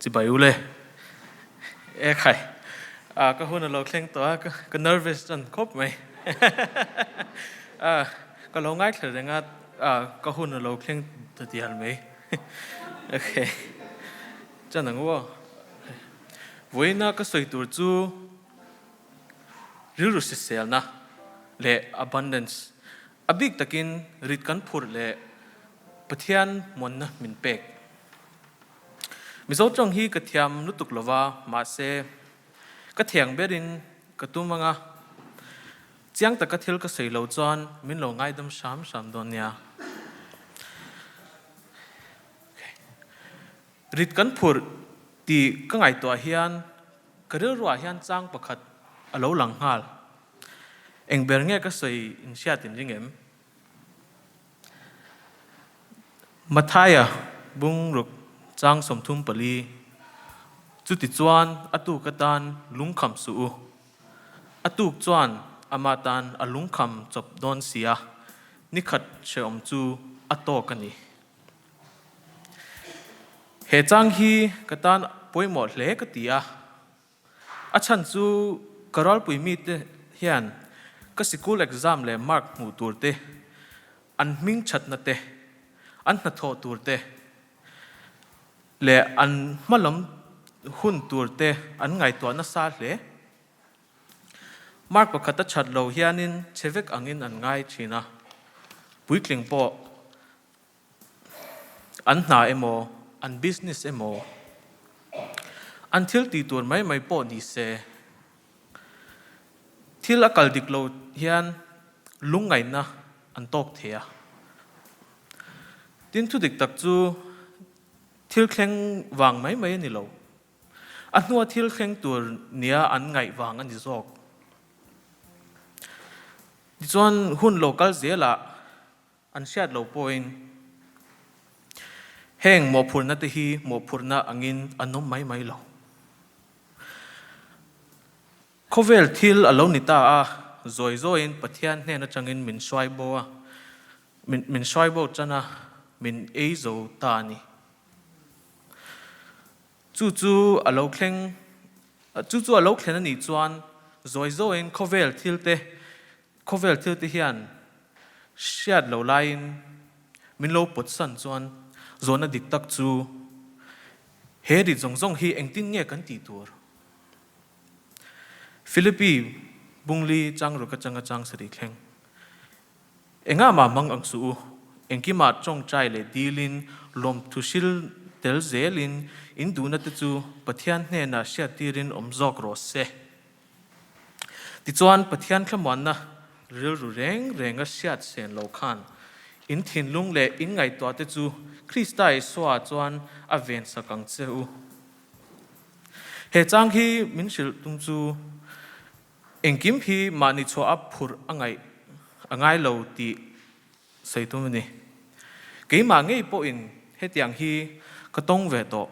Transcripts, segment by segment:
Chibai u le. E khai. A ka hun a lo thleng tawh a, ka nervous chan khawp mai. A ka lo ngaithla reng a, a ka hun a lo thleng ta dial mai. Okay. Chan ang u aw. Vawiina ka sawi tur chu rilru hriselna leh abundance a bik takin rit kan phurh leh Pathian muanna min pek. Mizo tawng hi ka thiam lutuk lova, mahse ka thiang berin ka tum anga chiang taka thil ka sawi lo chuan min lo ngaidam hram hram dawn nia. Rit kan phurh tih ka ngaihtuah hian ka rilruah hian chang pakhat a lo lang nghal. Eng ber nge ka sawi inhriat in ring em? Mathaia bungruk chang 34, Chutichuan a tuk atan lungkham suh u. A tuk chuan amah tan a lungkham chawp dawn si a, nikhat hrehawm chu a tawk a ni. He chang hi ka tan pawimawh hle ka ti a. A chhan chu ka ralpui mite hian ka sikul exam leh mark hmuh tur te, an hming thatna te, an hnathawh tur te leh an hmalam hun tur te an ngaihtuah nasa hle. Mark pakhat a that lo hianin chhe vek angin an ngai thin a, puitling pawh An hna emaw, an business emaw, an thil tih tur mai mai pawh ni se, thil a kal dik lo hian lungngaihna an tawk thei a. Tin, thu dik tak chu thil thleng vang mai mai a ni lo. A hnua thil thleng tur nia an ngaih vang a ni zawk. Tichuan, hun lo kal zelah An hriat lo pawhin heng mawhphurhna te hi mawhphurhna angin an awm mai mai lo. Khawvel thil a lo ni ta a, zawi zawiin Pathian hnen atangin min hruai bo a, min hruai bo tan a, min ei zo ta a ni. Chu chu a lo thleng, chu chu a lo thlen a nih chuan zawi zawiin khawvel thil te Khawvel thil te hian hriat lo laiin min lo pawt san chuan zawhna dik tak chu he rit zawng zawng hi engtin nge kan tih tur? Philippi bungli chang ruk atanga chang sarih thleng. Engah mah hmang ang suh u, engkimah tawngtai leh dilin lawmthu hril tel zelin in duhna te chu Pathian hnenah hriattirin awm zawk rawh se. Tichuan, Pathian thlamuanna rilru reng renga hriat sen lo khan in thinlung leh in ngaihtuahte chu Krista Isua chuan a vensak ang che u. He chang hi min hrilh tum chu engkim hi mahni chhuah a phurh a ngaih a ngai lo tih sawi tum a ni. Keimah ngei pawhin hetiang hi ka tawng ve tawh.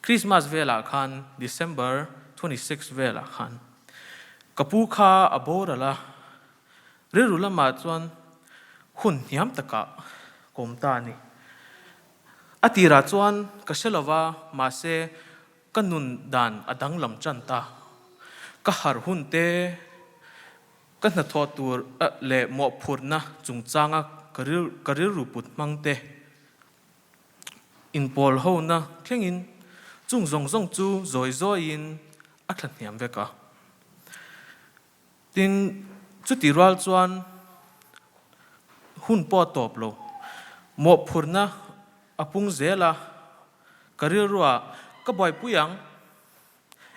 Christmas velah khan December 26 velah khan ka pu kha a boral a, rilru lamah chuan hun hniam takah ka awm ta a ni. A tirah chuan ka hre lova, mahse ka nun dan a danglam tan ta. Ka harh hun te, ka hnathawh tur leh mawhphurhna chungchanga ka rilru put hmang te, Inpawl hona thlengin chung zawng zawng chu zawi zawiin a thla hniam vek a. Tin, chuti rual chuan hun pawh a tawp lo. Mawhphurhna a pung zel a, ka rilruah ka buaipui ang,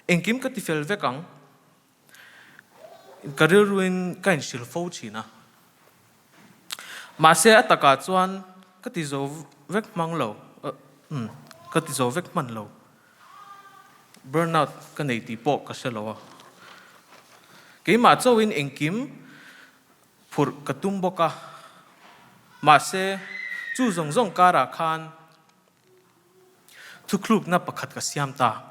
engkim ka tifel vek ang. Ka rilruin ka inhrilh fo thin a. Mahse a takah chuan ka ti zo vek hmang lo, umm ka ti zo vek hman lo. Burnout ka nei tih pawh ka hre lo a. Keimah chauhin engkim phurh ka tum bawk a. Mahse chu zawng zawng karah khan Thukhlukna pakhat ka siam ta.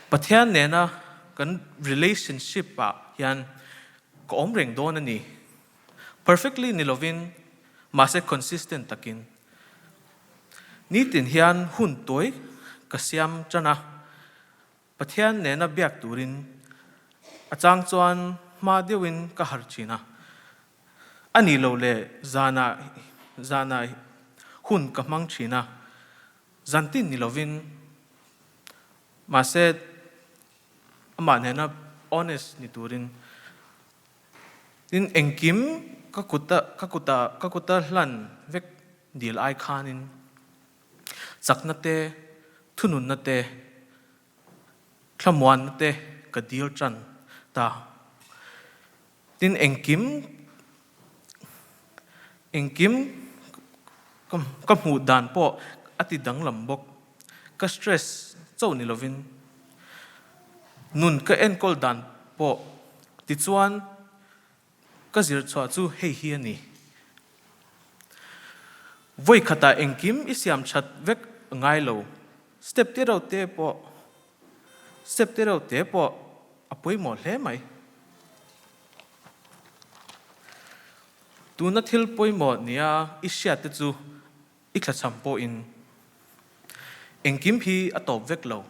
Pathian nena kan relationship ah hian ka awm reng dawn a ni. Perfectly ni lovin, mahse consistent takin. Nitin hian hun tawi ka siam tan a, Pathian nena biak turin a chang chuan hma deuhin ka harh thin a. A nih loh leh zanah zanah hun ka hmang thin a, zantin ni lovin mahse amah nena honest ni turin tin engkim ka kuta ka kuta ka kuta hlan vek dil ai khanin Chakna te, thununna te, thlamuanna te ka dil tan ta. Tin, engkim, engkim ka hmuh dan pawh a ti danglam bawk. Ka stress chauh ni lovin nun ka enkawl dan pawh tichuan Ka zir chhuah chu hei hi a ni. Vawi khatah engkim i siam that vek ngai lo. Step te reuh te pawh step te reuh te pawh a pawimawh hle mai. Tuna thil pawimawh nia i hriat te chu i thlachham pawhin engkim hi a tawp vek lo.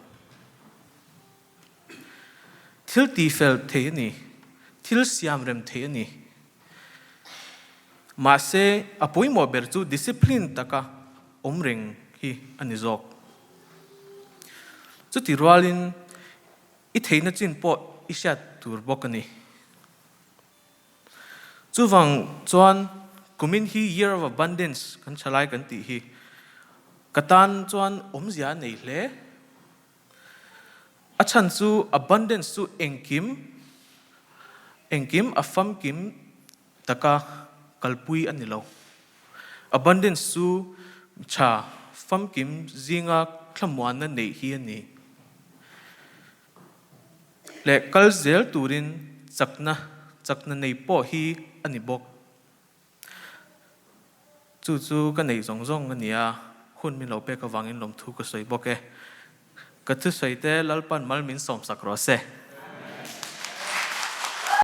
Thil tifel thei a ni, thil siam rem thei a ni. Mahse, a pawimawh ber chu discipline taka awm reng hi a ni zawk. Chuti rualin i theihna chin pawh i hriat tur bawk a ni. Chuvang chuan kumin hi Year of Abundance kan tha lai kan tih hi ka tan chuan awmzia a nei hle. A chhan chu abundance chu engkim engkim a famkim taka kalpui a ni lo. Abundance chu tha famkim zinga thlamuanna neih hi a ni. Leh kal zel turin chakna chakna nei pawh hi a ni bawk. Chu chu ka neih zawng zawng a ni a, hun min lo pek avangin lawmthu ka sawi bawk e. Ka thusawi te Lalpan mal min sawmsak rawh se.